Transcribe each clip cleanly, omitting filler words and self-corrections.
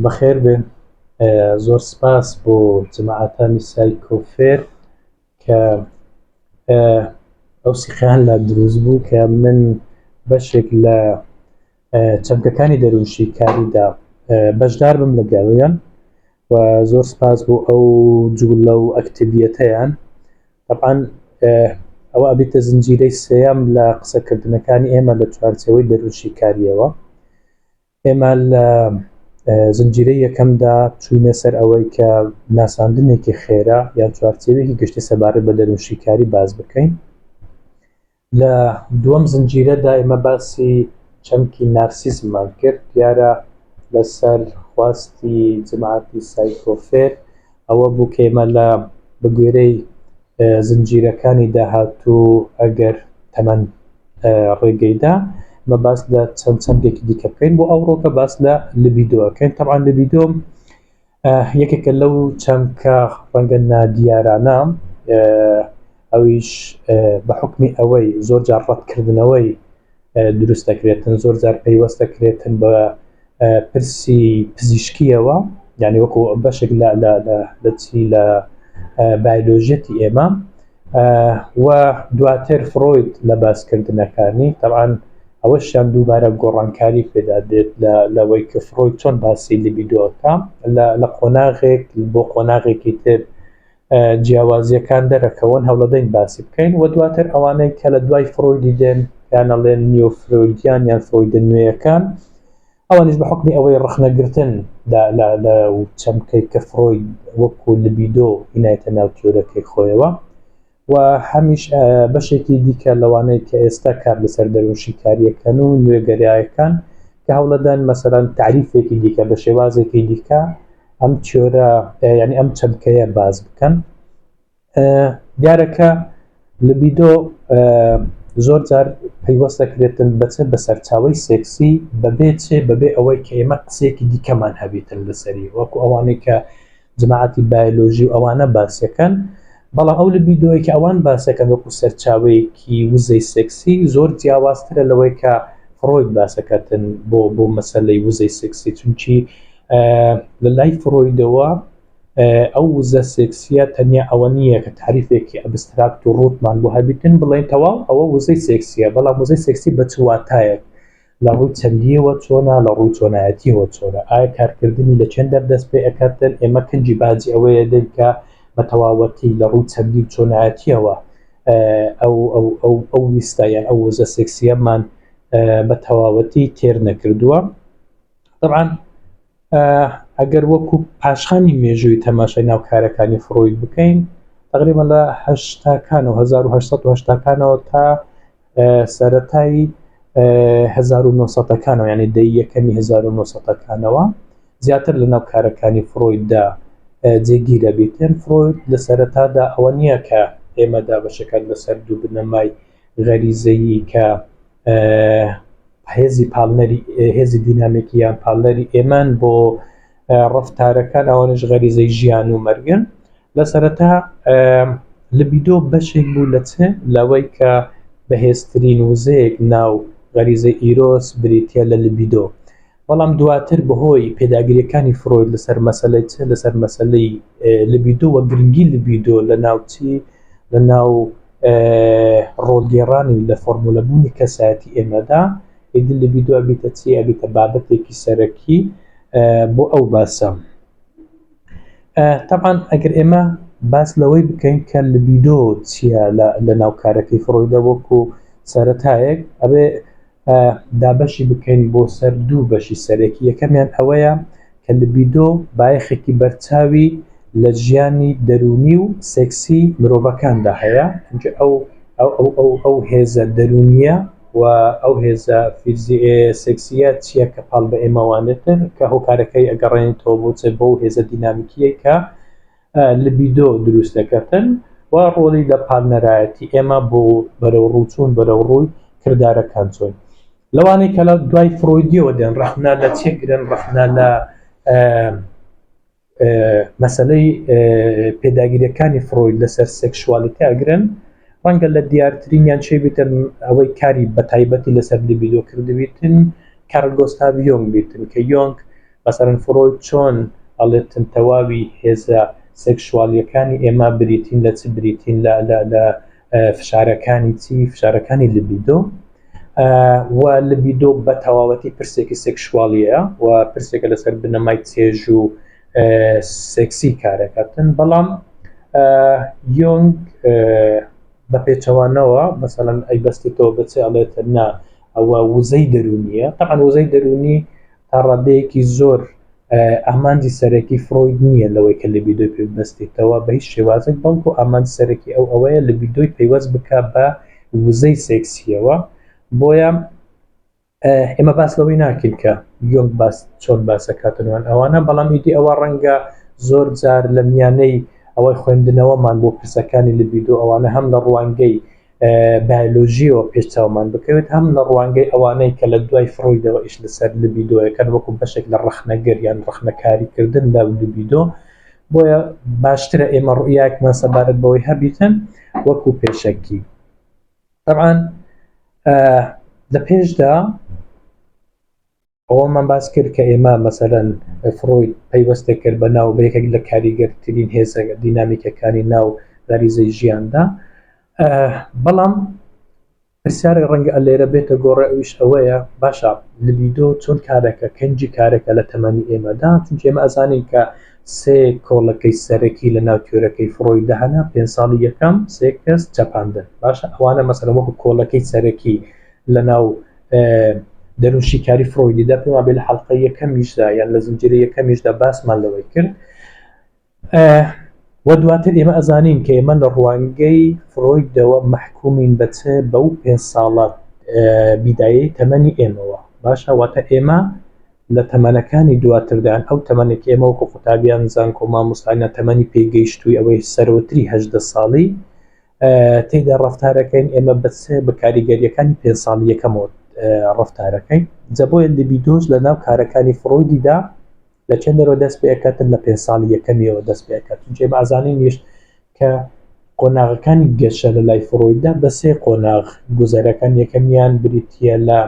بەخێر بێن. زۆر سپاس بۆ جەماعەتانی سایکۆفێر کە ئەو سیخیان لا دروست بوو کە من بەشێک لە چەمکەکانی دەروونشیکاریدا بەشدار بم لەگەڵیان و زۆر سپاس بۆ ئەو جوڵە و ئەکتیڤیەتەیان. تەبعەن ئەوە ئەبێتە زنجیرەی سێیەم لە قسەکردنەکانی ئێمە لە چوارچێوەی دەروونشیکارییەوە. ئێمە لە زنجیرەی یەکەمدا چووینە سەر ئەوەی کە ناساندنێکی خێرا یان چوارچێوەیەکی گشتی سەبارەت بە دەروونشیکاری باس بکەین. لە دووەم زنجیرەدا ئێمە باسی چەمکی نارسیزممان کرد، دیارە لەسەر خواستی جەماعەتی سایکۆفێر ئەوە بوو کە ئێمە لە بە گوێرەی زنجیرەکانی داهاتوو ئەگەر تەمەن ڕێگەیدا ئمە باس لە چەند چەمکێکی دیکە بکەین بۆ ئەوڕۆکە باس لە لبیدۆ ئەکەین تەبعەن لبیدۆ یەکێکە لەو چەمکە ڕەنگە نادیارانە ئەویش بە حوکمی ئەوەی زۆر جار ڕەتکردنەوەی دروست دەکرێتن زۆر جار پەیوەست دەکرێتن بە پرسی پزیشکیەوە یعنی وەکو بەشێک لە لە لە چی لە بایلۆژیەتی ئێمە و دواتر فرۆید لە باسکردنەکانی تەبعەن ئەوەشیان دووبارە گۆڕانکاری پێدا دێت لە لەوەی کە فرۆید چۆن باسی لیبیدۆ ئەکا لە لە قۆناغێک بۆ قۆناغێکی تر جیاوازیەکان دەرەکەون هەوڵەدەین باسی بکەین و دواتر ئەوانەی کە لە دوای فرۆیدی دێن یان ئەڵێن نیۆ فرۆیدیان یان فرۆیدە نوێیەکان ئەوانیش بە حوکمی ئەوەی ڕەخنەگرتن لە لە لە چەمکەی کە فرۆید وەکو لبیدۆ هینایتە ناو تیۆرەکەی خۆیەوە و هەمیش بەشێکی دیکە لەوانەی کە ئێستا کار لەسەر دەروونشیکارییەکەن و نوێگەرایەکان کە هەوڵەدەن مەسەلەن تاریفێکی دیکە بە شێوازێکی دیکە ئەم تیۆرە یعنی ئەم چەمکەیە باس بکەن. دیارە کە لبیدۆ زۆر جار پەیوەست دەکرێتن بە چ بە سەرچاوەی سێکسی بەبێ چ بەبێ ئەوەی کە ئێمە قسەیەکی دیکەمان هەبیتن لەسەری وەکو ئەوانەی کە جماعەتی بایۆلۆژی و ئەوانە باسیەکەن بەڵام ئەو لبیدۆیە کە ئەوان باسەکەن وەکو سەرچاوەیەکی وزەی سێکسی زۆر جیاوازترە لەوەی کە فرۆید باسەکەتن بۆ بۆ مەسەلەی وزەی سێکسی چونکی لە لای فرۆیدەوە ئەو وزە سێکسیە تەنیا ئەوە نییە کە تاریفێکی abstract و ڕووتمان بۆ هەبیتن بڵێین تەواو ئەوە وزەی سێکسیە بەڵام وزەی سێکسی بە چ واتایەک لە ڕووی چەندییەوە چۆنە لە ڕووی چۆنایەتییەوە چۆنە ئایا کارکردنی لە چێندەر دەست پێ ئەکاتن ئێمە کنجی باجی ئەوەیە دەین کە بە تەواوەتی لە ڕووی چەندی و چۆنایەتییەوە ئەو ئەو ئەو ئەو ویستە یان ئەو وزە سێکسیەمان بە تەواوەتی تێر نەکردووە طبعا ئەگەر وەکو پاشخانی مێژووی تەماشای ناو کارەکانی فرۆید بکەین تقریبا لە هەشتاکان و 1970کانەوە تا سەرەتای 1970ەکانەوە یعنی دەی یەکەمی 1970ەکانەوە زیاتر لە ناو کارەکانی فرۆیددا جێگیرە بیتن فرۆید لە سەرەتادا ئەوە نییە کە ئێمە دابەشەکان لەسەر دوو بنەمای غەریزەیی کە هێزی پاڵنەری هێزی دینامیکی یان پاڵنەری ئێمەن بۆ ڕەفتارەکان ئەوانش غەریزەی ژیان و مەرگن لە سەرەتا لبیدۆ بەشێک بوو لە چ لەوەی کە بەهێزترین وزەیەک ناو غەریزەی ئیرۆس بریتە لە لبیدۆ بەڵام دواتر بەهۆی پێداگریەکانی فرۆید لەسەر مەسەلەی چ لەسەر مەسەلەی لبیدۆ و گرنگی لبیدۆ لە ناو چی لە ناو ڕۆڵگێڕانی لە فۆرمولەبوونی کەسایەتی ئێمەدا ئیدی لبیدۆ ئەبیتە چی ئەبیتە بابەتێکی سەرەکی بۆ ئەو باسە تەبعەن ئەگەر ئێمە باس لەوەی بکەین کە لبیدۆ چییە لە ناو کارەکەی فرۆیدە وەکو سەرەتایەک ئەبێ دابەشی بکەین بۆ سەر دوو بەشی سەرەکی، یەکەمیان ئەوەیە کە لبیدۆ بایەخێکی بەرچاوی لە ژیانی دەروونی و سێکسی مرۆڤەکاندا هەیە، چونکە ئەو ئەو ئەو ئەو ئەو هێزە دەروونییە و ئەو هێزە فیزی سێکسییە چییە کە پاڵ بە ئێمەوانێتن کە هۆکارەکەی ئەگەڕێنێتەوە بۆ چ بەو هێزە دینامیکییەی کە لبیدۆ دروست دەکەتن و ڕۆڵی لە پارتنەرایەتی ئێمە بۆ بەرەو ڕووچوون بەرەو ڕووی کردارەکان چۆن لەوانەی کە لە دوای فرۆیدیەوە دێن ڕەخنە لە چێ گرن ڕەخنە لە مەسلەی پێداگیریەکانی فرۆید لەسەر سێکشوالیتی ئەگرن ڕەنگە لە دیارترینیان چێ بیتن ئەوەی کاری بە تایبەتی لەسەر لبیدۆ کردبیتن کارل گۆستاڤ یۆنگ بیتن کە یۆنگ. مەسەلەن فرۆید چۆن ئەڵێتن تەواوی هێزە سێکشوالیەکانی ئێمە بریتین لە چ بریتین لە لە لە فشارەکانی چی فشارەکانی لبیدۆ و لبیدۆ بە تەواوەتی پرسێکی سێکشوالیە و پرسێکە لەسەر بنەمای چێژ و سێکسی کارەکەتن بەڵام یۆنگ بە پێچەوانەوە مەسەلەن ئەیبەستێتەوە بە چ ئەڵێت نا ئەوە وزەی دەروونیە تەعەن وزەی دەروونی تا ڕادەیەکی زۆر ئامانجی سەرەکی فرۆید نییە لەوەی کە لبیدۆی پێ ببەستێتەوە بە هیچ شێوازێک بەڵکو ئامانجی سەرەکی ئەو ئەوەیە لبیدۆی پەیوەست بکا بە وزەی سێکسیەوە بۆیە ئێمە باس لەوەی ناکەین کە یۆنگ باس چۆن باسەکاتنوان ئەوانە بەڵام ئیدی ئەوە ڕەنگە زۆر جار لە میانەی ئەوەی خوێندنەوەمان بۆ پرسەکانی لبیدۆ ئەوانە هەم لە ڕوانگەی بایۆلۆژیەوە پێش چاومان بکەوێت هەم لە ڕوانگەی ئەوانەی کە لە دوای فرۆیدەوە ئیش لەسەر لبیدۆیەکەن وەکو بەشێک لە ڕەخنەگر یان ڕەخنەکاریکردن لە لبیدۆ بۆیە باشترە ئێمە ڕوئیایەکمان سەبارەت بەوەی هەبیتن وەکو پێشەکی طبعا لە پێشدا ئەوەمان باس کرد کە ئێمە مەسەلەن فرۆید پەیوەستە کرد بە ناو بە یەکێک لە کاریگەرترین هێزە دینامیکەکانی ناو غەریزەی ژیاندا بەڵام پرسیارێک ڕەنگە لێرە بێتە گۆڕێ ئەویش ئەوەیە باشە لبیدۆ چۆن کارەکە کەنجی کارەکە لە تەمەنی ئێمەدا چونکە ئێمە ئەزانین کە سێ کۆڵەکەی سەرەکی لە ناو تیۆرەکەی فرۆیددا هەنە پێنج ساڵی یەکەم سێکس چەپاندن باشە ئەوانە مەسەلەن وەکو کۆڵەکەی سەرەکی لە ناو دەروونشیکاری فرۆیدیدا پێم وابێ لە حەڵقەی یەکەمیشدا یان لە زنجیرەی یەکەمیشدا باسمان لەوەی کرد و دواتر ئێمە ئەزانین کە ئێمە لە ڕوانگەی فرۆیدەوە مەحکومین بە چ بەو پێ ساڵە بیدایەی تەمەنی ئێمەوە باشە واتە ئێمە لە تەمەنەکانی دواتردان ئەو تەمەنێک ئێمە وەکو قوتابیان زانکۆ مامۆستایانە تەمەنی پێگەیشتووی ئەوەی سەرۆتری 18 ساڵی تێیدا ڕەفتارەکەین ئێمە بە چ بە کاریگەریەکانی پێ ساڵی یەکەمەوە ڕەفتارەکەین جا بۆیە لبیدۆش لە ناو کارەکانی فرۆیدیدا لە چەندەرەوە دەست پێ ئەکاتن لە پێ ساڵی یەکەمیەوە دەست پێ ئەکات چونکە ئێمە ئازانینیش کە قۆناغەکانی گەشە لە لای فرۆیددا بە سێ قۆناغ گوزەرەکان یەکەمیان بریتییە لە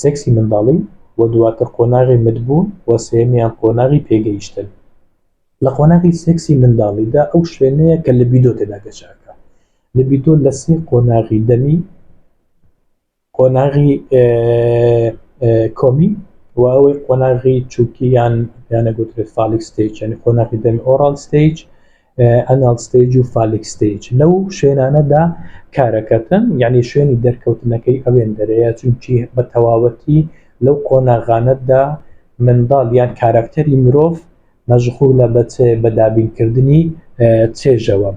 سێکسی منداڵی و دواتر قۆناغی متبوون و سێیەمیان قۆناغی پێگەیشتن. لە قۆناغی سێکسی منداڵیدا ئەو شوێنەیە کە لبیدۆ تێدا گەشە ئەکا. لبیدۆ لە سێ قۆناغی دەمی، قۆناغی کۆمی و ئەوەی قۆناغی چوکی یان پێیانە گوترێت phallic stage یعنی قۆناغی دەمی oral stage anal stage و phallic stage لەو شوێنانەدا کارەکەتن یعنی شوێنی دەرکەوتنەکەی ئەوێن دەرەیە چونکی بە تەواوەتی لەو قۆناغانەدا منداڵ یان کاراکتەری مرۆڤ مەشغولە بە چ بە دابینکردنی چێژەوە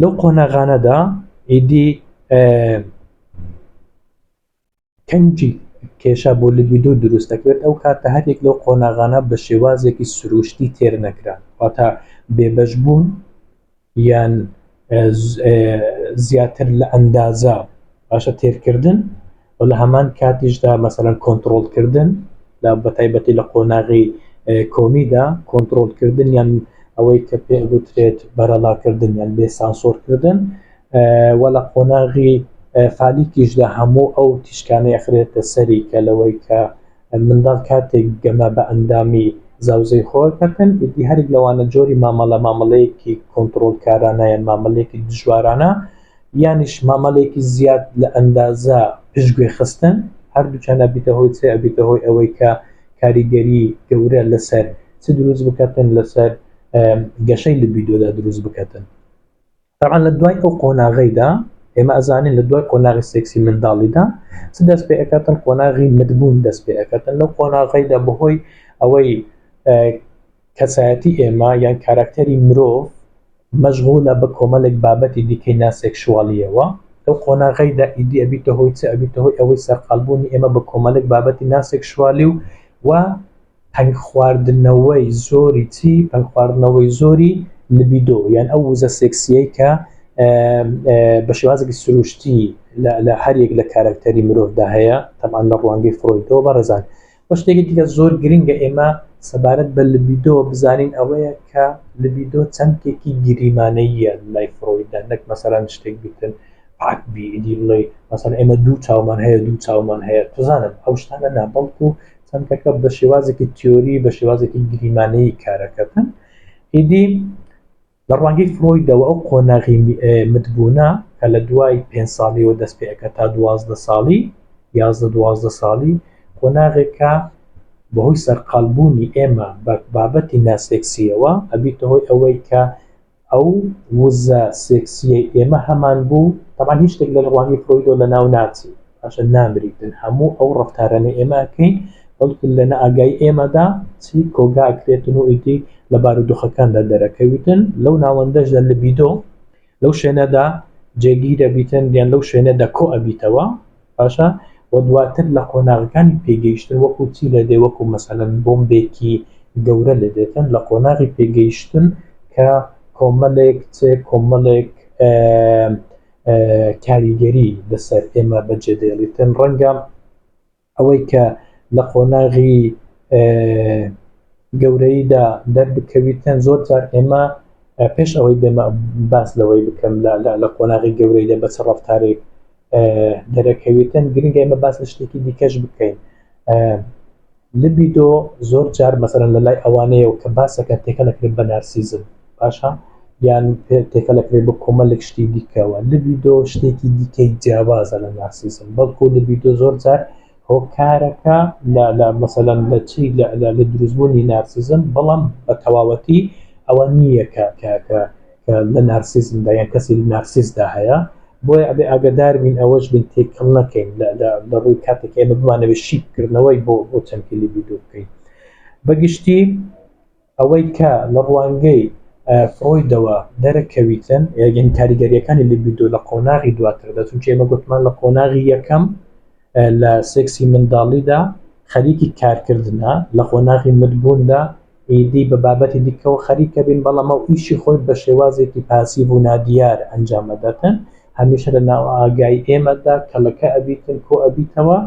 لەو قۆناغانەدا ئیدی کەنجی کێشە بۆ لبیدۆ دروست دەکرێت ئەو کاتە هەریەک لەو قۆناغانە بە شێوازێکی سروشتی تێر نەکران واتە بێبەش بوون یان زیاتر لە ئەندازە باشە تێرکردن و لە هەمان کاتیشدا مەسەلەن کۆنتڕۆڵکردن لە بەتایبەتی لە قۆناغی کۆمیدا کۆنتڕۆڵکردن یان ئەوەی کە پێ گوترێت بەرەڵاکردن یان بێ سانسۆرکردن و لە قۆناغی فالیکیشدا هەموو ئەو تیشکانەی ئەخرێتە سەری کە لەوەی کە منداڵ کاتێک گەمە بە ئەندامی زاوزێی خۆی ئەکەن ئیدی هەریک لەوانە جۆری مامەڵە مامەڵەیەکی کۆنتڕۆڵکارانە یان مامەلەیەکی دژوارانە یانیش مامەلەیەکی زیاد لە ئەندازە پشتگوێ خستن هەردووکیان ئەبیتە هۆی چ ئەبیتە هۆی ئەوەی کە کاریگەری گەورە لەسەر چ دروست بکەتن لەسەر گەشەی لبیدۆدا دروست بکەتن. تەبعەن لە دوای ئەو قۆناغەیدا ئێمە ئەزانین لە دوای قۆناغی سێکسی منداڵیدا چ دەست پێ ئەکاتن قۆناغی متبوون دەست پێ ئەکاتن لەو قۆناغەیدا بەهۆی ئەوەی کەسایەتی ئێمە یان کاراکتەری مرۆڤ مەشغولە بە کۆمەلێک بابەتی دیکەی ناسێکشوالیەوە لەو قۆناغەیدا ئیدی ئەبیتە هۆی چ ئەبیتە هۆی ئەوەی سەرقالبوونی ئێمە بە کۆمەلێک بابەتی ناسێکشوالی و و پەنگخواردنەوەی زۆری چی؟ پەنگخواردنەوەی زۆری لبیدۆ یان ئەو وزە سێکسیەی کە بە شێوازێکی سروشتی لە هەریەک لە کارەکتەری مرۆڤدا هەیە تەبعەن لە ڕوانگەی فرۆیدەوە بەڕێزان وە شتێکی دیکە زۆر گرنگە ئێمە سەبارەت بە لبیدۆ بزانین ئەوەیە کە لبیدۆ چەمکێکی گریمانەییە لای فرۆیددا نەک مەسەلەن شتێک بیتن. پاک بی ئیدی بڵێ مەسەن ئێمە دوو چاومان هەیە دوو چاومان هەیە توزانم ئەو شتانە نا بەڵکو چەمکەکە بە شێوازێکی تیۆری بە شێوازێکی گریمانەیی کارەکەتن ئیدی لە ڕوانگەی فرۆیدەوە ئەو قۆناغی متبوونە کە لە دوای پێنج ساڵیەوە دەست پێ ئەکات تا 12 ساڵی 11 12 ساڵی قۆناغێکە بەهۆی سەرقالبوونی ئێمە بە بابەتی ناسێکسیەوە ئەبیتە هۆی ئەوەی کە ئەو وزە سێکسیەی ئێمە هەمان بوو تەبعەن هیچ شتێک لە ڕوانگەی فرۆیدەوە لە ناو ناچی باشە نامریتن هەموو ئەو ڕەفتارانەی ئێمە ئەکەین بەڵکو لە نائاگایی ئێمەدا چی کۆگا ئەکرێتن و ئیدی لە بارودۆخەکاندا دەرەکەویتن لەو ناوەندەشدا لبیدۆ لەو شوێنەدا جێگیر ئەبیتن یان لەو شوێنەدا کۆ ئەبیتەوە باشە و دواتر لە قۆناغەکانی پێگەیشتن وەکو چی لێ دێ وەکو مەسەلەن بۆمبێکی گەورە لێ دێتن لە قۆناغی پێگەیشتن کە کۆمەلێک چ کۆمەلێک کاریگەری لەسەر ئێمە بەجێ دێڵیتن ڕەنگە ئەوەی کە لە قۆناغی گەورەییدا دەربکەویتن زۆر جار ئێمە پێش ئەوەی بێمە باس لەوەی بکەم لە قۆناغی گەورەیدا بە چ ڕەفتارێک دەرەکەویتن گرنگە ئێمە باس لە شتێکی دیکەش بکەین لبیدۆ زۆر جار مەسەلەن لە لای ئەوانەیەوە کە باسەکەن تێکەڵ ئەکرێت بە نارسیزم باشە یان تێکەڵ ئەکرێت بە کۆمەلێک شتی دیکەوە لبیدۆ شتێکی دیکەی جیاوازە لە نارسیزم بەڵکو لبیدۆ زۆر جار هۆکارەکە لە لە مەسەلەن لە چی لە لە دروستبوونی نارسیزم بەڵام بە تەواوەتی ئەوە نییە کە کە کە کە لە نارسیزمدا یان کەسی لە نارسیسدا هەیە بۆیە ئەبێ ئاگادار بین ئەوەش بین تێکەڵ نەکەین لە ڕووی کاتێک ئێمە بمانەوێت شیکردنەوەی بۆ بۆ چەمکی لیبیدۆ بکەین بەگشتی ئەوەی کە لە ڕوانگەی فرۆیدەوە دەرەکەویتن یان کاریگەریەکانی لیبیدۆ لە قۆناغی دواتردا چونکە ئێمە گوتمان لە قۆناغی یەکەم لە سێکسی منداڵیدا خەریکی کارکردنە لە قۆناغی متبووندا ئیدی بە بابەتی دیکەوە خەریکە بین، بەڵام ئەو ئیشی خۆی بە شێوازێکی پاسیڤ و نادیار ئەنجام ئەداتن، هەمیشە لە نائاگایی ئێمەدا کەڵەکە ئەبیتن، کۆ ئەبیتەوە،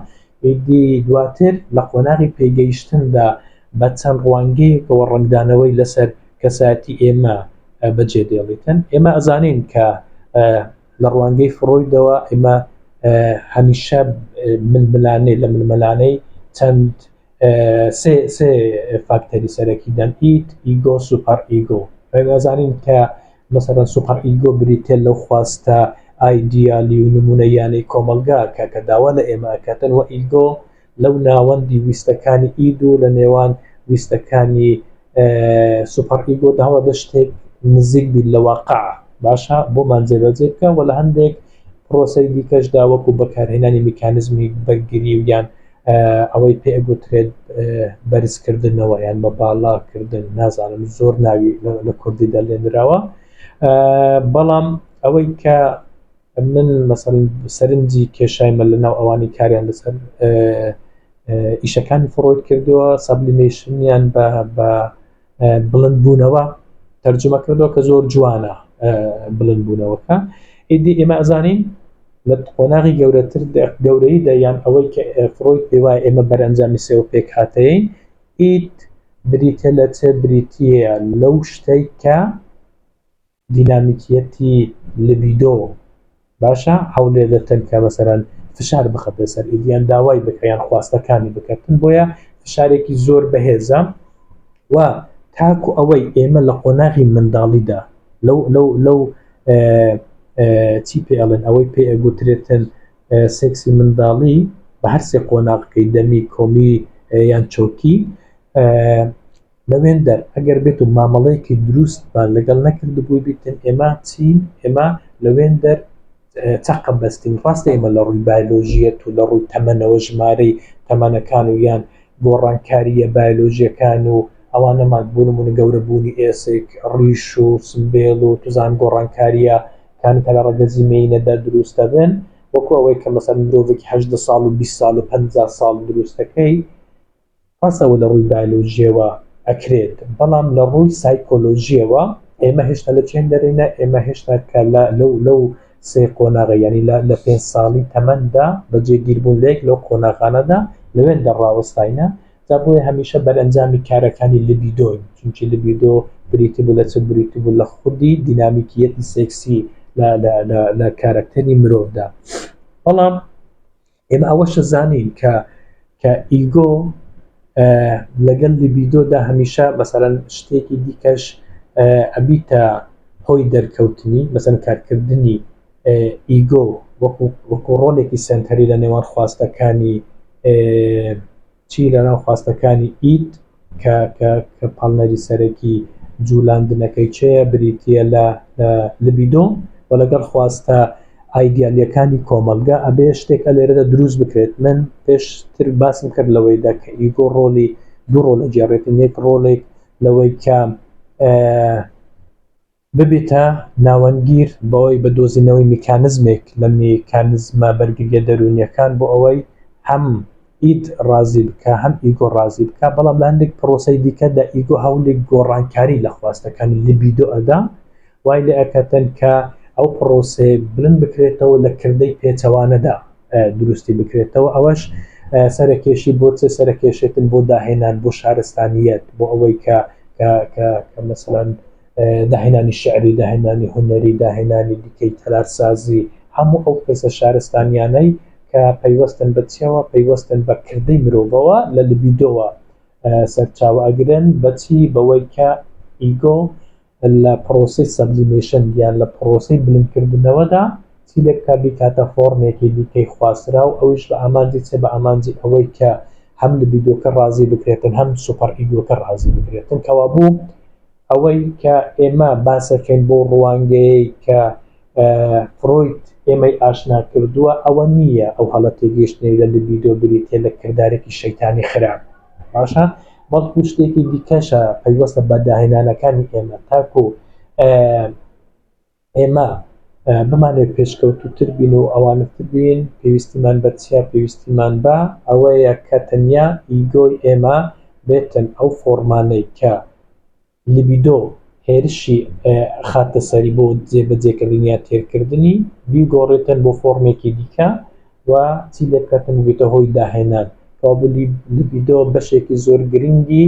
ئیدی دواتر لە قۆناغی پێگەیشتندا بە چەند ڕوانگەیەکەوە ڕەنگدانەوەی لەسەر کەسایەتی ئێمە بەجێ دێڵیتن. ئێمە ئەزانین کە لە ڕوانگەی فرۆیدەوە ئێمە هەمیشە ململانێ لە ململانێی چەند سێ سێ فاکتەری سەرەکی دەن ئید ئیگۆ سوپەر ئیگۆ ئەزانین کە مەسەلەن سوپەر ئیگۆ بریتە لەو خواستە ئایدیالی و نمونەیانەی کۆمەڵگا کە کە داوا لە ئێمە ئەکاتن وە ئیگۆ لەو ناوەندی ویستەکانی ئید و لە نێوان ویستەکانی سوپەر ئیگۆ داوا دە شتێک نزیک بیت لە واقع باشە بۆمان جێبەجێ بکە وە لە هەندێک پرۆسەی دیکەشدا وەکو بەکارهێنانی میکانزمی بەرگری و یان ئەوەی پێ ئەگوترێت بەرزکردنەوە یان بە باڵاکردن نازانم زۆر ناوی لە کوردیدا لێنراوە بەڵام ئەوەی کە من مەسەل سەرنجی کێشایمە لە ناو ئەوانی کاریان لەسەر ئیشەکانی فرۆید کردووە sublimation یان بە بە بڵندبوونەوە تەرجمە کردەوە کە زۆر جوانە بڵندبوونەوەکە ئیدی ئێمە ئەزانین لە قۆناغی گەورەتر گەورەییدا یان ئەوەی کە فرۆید پێی وایە ئێمە بەرەنجامی سێ پێکهاتەیین ئید بریتە لە چ بریتییە لەو شتەی کە دینامیکیەتی لبیدۆ باشە هەولێ دەتەن کە مەسەرەن فشار بخەتە سەر ئیدیان داوای بکە یان خواستەکانی بکەتن بۆیە فشارێکی زۆر بەهێزە و تاکو ئەوەی ئێمە لە قۆناغی منداڵیدا لەو لەو لەو چی پێ ئەڵێن ئەوەی پێ ئەگوترێتن سێکسی منداڵی بە هەر سێ قۆناغەکەی دەمی کۆمی یان چۆکی لەوێندەر ئەگەر بێت و مامەڵەیەکی دروستمان لەگەڵ نەکردبووی بیتن ئێمە چین ئێمە لەوێندەر چەقە بەستین ڕاستە ئێمە لە ڕووی بایلۆژیەت و لە ڕووی تەمەنەوە ژمارەی تەمەنەکان و یان گۆڕانکارییە بایلۆژیەکان و ئەوانەمان بۆ نمونە گەورەبوونی ئێسک ڕیش و سمبێڵ و توزان گۆڕانکارییە کان کە لە ڕەگەزی مێینەدا دروست دەبن وەکو ئەوەی کە مەسەلەن مرۆڤێکی 18 ساڵ و 20 ساڵ و 50 ساڵ دروستەکەی ڕاستە ئەوە لە ڕووی بایلۆژییەوە ئەکرێت، بەڵام لە ڕووی سایکۆلۆژییەوە ئێمە هێشتا لە چێن دەرێینە، ئێمە هێشتا کە لە لەو لەو سێ قۆناغە یانی لە لە پێنج ساڵی تەمەندا بە جێگیربوون لە یەک لەو قۆناغانەدا لەوێندا ڕاوەستاینە، جا بۆیە هەمیشە بەرئەنجامی کارەکانی لبیدۆین، چونکی لبیدۆ بریتی بوو لە چ؟ بریتی بوو لە خودی دینامیکییەتی سێکسی. لە کارەکتەری مرۆڤدا. بەڵام ئێمە ئەوەش ئەزانین کە کە ئیگۆ لەگەڵ لیبیدۆدا هەمیشە مەسەلەن شتێکی دیکەش ئەبیتە هۆی دەرکەوتنی مەسەن کارکردنی ئیگۆ وەکو وەکو ڕۆلێکی سەنتەری لە نێوان خواستەکانی چی لەناو خواستەکانی ئید کە کە کە پاڵنەری سەرەکی جولاندنەکەی چێیە بریتییە لە لە لبیدۆ و لەگەڵ خواستە ئایدیالیەکانی کۆمەڵگە ئەبێ شتێک ئەلێرەدا دروست بکرێت من پێشتر باسم کرد لەوەیدا کە ئیگۆ ڕۆلی دوو ڕۆل ئەگێڕێتن یەک ڕۆلێک لەوەی کە ببێتە ناوەندگیر بەوەی بە دۆزینەوەی میکانزمێک لە میکانزمە بەرگرییە دەروونییەکان بۆ ئەوەی هەم ئید ڕازی بکا هەم ئیگۆ ڕازی بکا، بەڵام لە هەندێک پرۆسەی دیکەدا ئیگۆ هەوڵی گۆڕانکاری لە خواستەکانی لیبیدۆ ئەدا وای لێ ئەکاتن کە ئەو پرۆسەیە بلند بکرێتەوە لە کردەی پێچەوانەدا دروستی بکرێتەوە ئەوەش سەرەکێشی بۆ چ سەرەکێشێتن بۆ داهێنان بۆ شارستانیەت بۆ ئەوەی کە کە کە کە مەسەلەن داهێنانی شیعری، داهێنانی هونەری، داهێنانی دیکەی تەلارسازی، هەموو ئەو پرسە شارستانیانەی کە پەیوەستن بە چیەوە؟ پەیوەستن بە کردەی مرۆڤەوە لە لبیدۆوە سەرچاوە ئەگرن، بە چی؟ بەوەی کە ئیگۆ لە پرۆسەی sublimation یان لە پرۆسەی بلندکردنەوەدا چی لێ بکا بیکاتە فۆرمێکی دیکەی خواستراو، ئەویش بە ئامانجی چ؟ بە ئامانجی ئەوەی کە هەم لبیدۆکە ڕازی بکرێتن هەم سوپەر ئیگۆکە ڕازی بکرێتن، کەوابوو ئەوەی کە ئێمە باسەکەین بەو ڕوانگەیەی کە فرۆید ئێمەی ئاشنا کردووە ئەوە نییە ئەو هەڵە تێگەیشتنەی لە لبیدۆ بریتیە لە کردارێکی شەیتانی خراپ باشە بەڵکو شتێکی دیکەشە پەیوەستە بە داهێنانەکانی ئێمە تاکو ئێمە بمانەوێت پێشکەوتووتر بین و ئەوانەتر بین پێویستیمان بە چییە؟ پێویستیمان بە ئەوەیە کە تەنیا ئیگۆی ئێمە بێتن ئەو فۆڕمانەی کە لیبیدۆ هێرشی خاتە سەری بۆ جێبەجێکردنی یا تێرکردنی بیگۆڕێتن بۆ فۆڕمێکی دیکە و چی لێ بکاتن ببێتە هۆی داهێنان کەوابوو لیبیدۆ بەشێکی زۆر گرنگی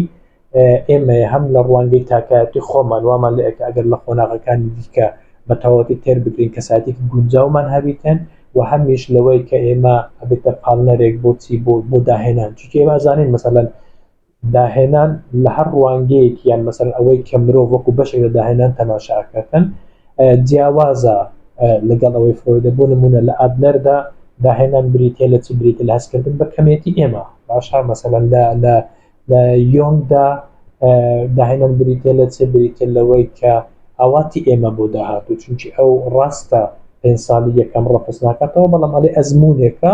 ئێمەیە هەم لە ڕوانگەی تاکایەتی خۆمان وامان لێ ئەکا ئەگەر لە قۆناغەکانی دیکە بە تەواوەتی تێر بگرین کەسایەتێکی گونجاومان هەبیتن و هەمیش لەوەی کە ئێمە ئەبێتە پاڵنەرێک بۆ چی بۆ بۆ داهێنان چونکە ئێمە ئەزانین مەسەلەن داهێنان لە هەر ڕوانگەیەک یان مەسەلەن ئەوەی کە مرۆڤ وەکو بەشێک لە داهێنان تەماشا ئەکاتن جیاوازە لەگەڵ ئەوەی فرۆیدە بۆ نمونە لە ئادلەردا داهێنان بریتە لە چی بریتە لە هەستکردن بە کەمێتی ئێمە باشە مەسەلەن لە لە لە یۆنگدا داهێنان بریتیە لە چ؟ بریتیە لەوەی کە ئاواتی ئێمە بۆ داهاتوو، چونکی ئەو ڕاستە پێنج ساڵی یەکەم ڕەفز ناکاتەوە، بەڵام ئەڵێ ئەزموونێکە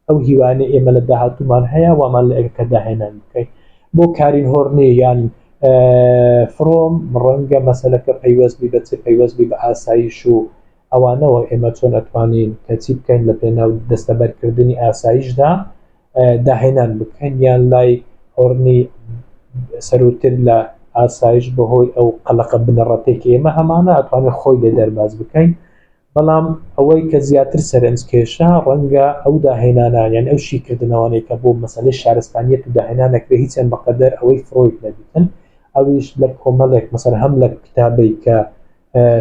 ئەو هیوانەی ئێمە لە داهاتوومان هەیە وامان لێ ئەکا کە داهێنان بکەین. بۆ کارین هۆرنی یان فرۆم ڕەنگە مەسەلەکە پەیوەست بی بە چ؟ پەیوەست بی بە ئاسایش و ئەوانەوە ئێمە چۆن ئەتوانین کە چی بکەین لە پێناو دەستەبەرکردنی ئاسایشدا داهێنان بکەن یان لای هۆرنی سەرووتر لە ئاسایش بەهۆی ئەو قەلەقە بنەڕەتێک کە ئێمە هەمانە ئەتوانین خۆی لێ دەرباز بکەین بەڵام ئەوەی کە زیاتر سەرنج کێشە ڕەنگە ئەو داهێنانە یان ئەو شیکردنەوانەی کە بۆ مەسەلەی شارستانیەت و داهێنان ئەکرێ هیچیان بەقەدەر ئەوەی فرۆید نەبیتن ئەویش لە کۆمەڵێک مەسەلەن هەم لە کتابەی کە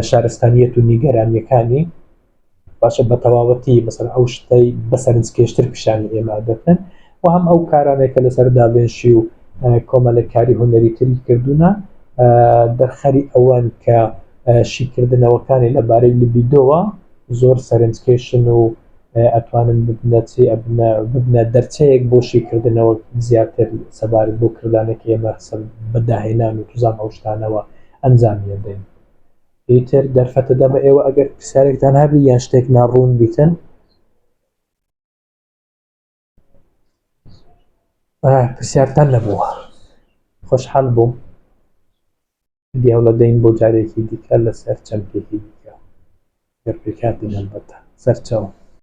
شارستانیەت و نیگەرانیەکانی باشە بە تەواوەتی مەسەلەن ئەو شتەی بە سەرنجکێشتر پیشانی ئێمە دەکەن و هەم ئەو کارانەی کە لەسەر داڤێنشی و کۆمەلێک کاری هونەری تری کردوونە دەرخەری ئەوەن کە شیکردنەوەکانی لەبارەی لبیدۆوە زۆر سەرنجکێشن و ئەتوانن ببنە چی ئەبنە ببنە دەرچەیەک بۆ شیکردنەوە زیاتر سەبارەت بۆ کردانێک ئێمە بە داهێنان و توزان ئەو شتانەوە ئەنجامی ئەدەین. ئیتر دەرفەتە دەمە ئێوە ئەگەر پرسیارێکتان هەبی یان شتێک ناڕوون بیتن. پرسیارتان نەبووە خۆشحال بووم دیاولەدەین بۆ جارێکی دیکە لەسەر چەمکێکی دیکە گەر پێکهاتین هەڵبەتە سەرچاوە.